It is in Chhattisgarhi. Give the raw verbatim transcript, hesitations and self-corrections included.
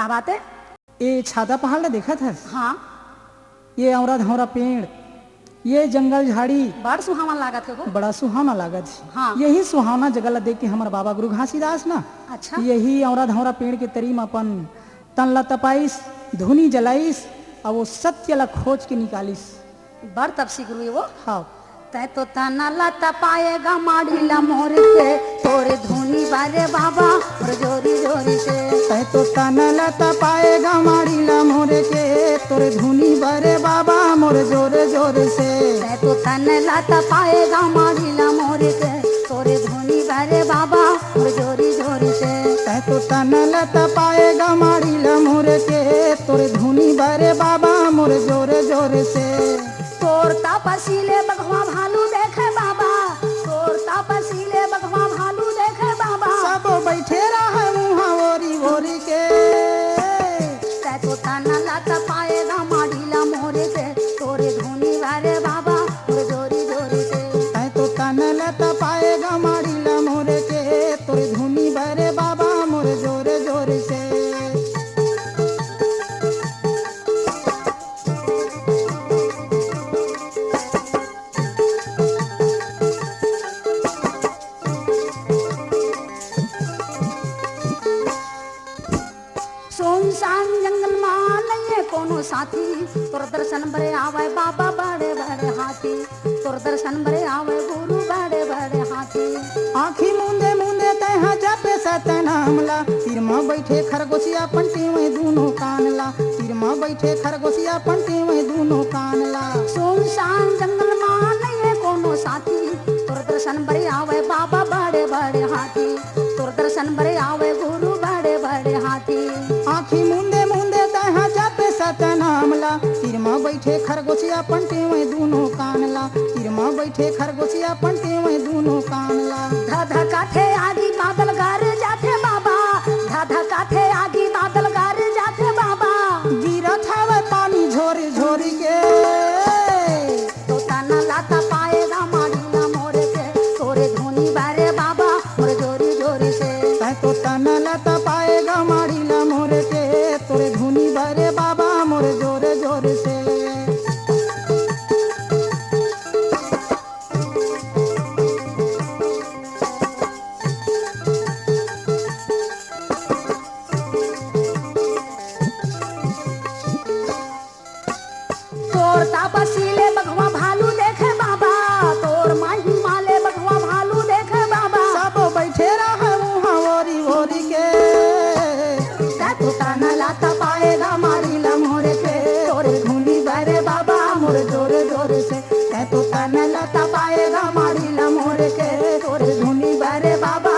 का बात हे? ए छाता पहाड़ ला देखत हस? हाँ। ये औंरा धौंरा पेड़, ये जंगल झाड़ी। बड़ सुहावना लागत हे हो। बड़ा सुहावना लागत हे। हाँ। यही सुहावना जगह ला देख के हमर बाबा गुरु घासीदास ना, अच्छा। यही औंरा धौंरा पेड़ के तरी म अपन तन ला तपाइस, धुनी जलाइस, अउ वो सत्य ला खोज के निकालिस। बड़ तपसी गुरु हे वो। हाँ। तैं तो तन ला तपाए गा माड़ी ला मोर के, तोर धुनी बारे बाबा मोर जोरी जोरी से। तैं तो तन ला तपाए गा माड़ी ला मोर के, तोर धुनी बारे बाबा मोर जोर जोर से। तैं तो तन ला तपाए गा माड़ी ला मोर के, तोर धुनी बारे बाबा मोर जोरी जोरी से। तैं तो तन ला तपाए गा माड़ी ला मोर के, तोर धुनी बारे बाबा मोर जोर जोर से। तोर तपसी ले बघवा भालू देखे बाबा, तोर तपसी ले बघवा भालू देखे बाबा। सब बइठे रहय उहाँ ओरी ओरी के। तैं तो तन ला तपाए गा माड़ी ला मोर के, तोर धुनी बारे बाबा मोर जोरी जोरी से। तैं तो तन ला तपाए गा माड़ी ला मोर के, तोर धुनी बारे बाबा मोर जोर जोर से। सुनसान जंगल मा नइये कोनो साथी, तोर दर्शन बरे आवय बाबा बड़े बड़े हाथी, तोर दर्शन बरे आवय गुरु बड़े बड़े हाथी। आँखी मूंदे मूंदे तैं हा जपे सतनाम ला, तीर म बइठे खरगोशिया पंटी वै दूनो कान ला, तीर म बइठे खरगोशिया पंटी वै दूनो कान ला। सुनसान जंगल मा नइये कोनो साथी, तोर दर्शन बरे आवय बाबा बड़े बड़े हाथी, तोर दर्शन बरे आवय गुरु बड़े बड़े हाथी। आँखी मूंदे मूंदे तैं हा जपे सतनाम ला, तीर म बइठे खरगोशिया पंटी वै दूनो कान ला, तीर म बइठे खरगोशिया पंटी वै दूनो कान ला। धधकाथे आगी बादल गर जाथे बाबा, धधकाथे आगी बादल गर जाथे बाबा। गिरत हवय पानी झोरी झोरी के। तो तन ला तपाए गा माड़ी ला मोर के, तोर धुनी बारे बाबा मोर जोरी जोरी से। तैं तो तन ला तपाए गा माड़ी ला मोर के, तोर धुनी बारे बाबा मोर जोर जोर से। तोर तपसी ले बघवा भालू देखे बाबा, तोर महिमा ले बघवा भालू देखे बाबा। सब बइठे रहय उहाँ ओरी ओरी के। तैं तो तन ला तपाए गा माड़ी ला मोर के, तोर धुनी बारे बाबा मोर जोर जोर से। तैं तो तन ला तपाए गा माड़ी ला मोर के, तोर धुनी बारे बाबा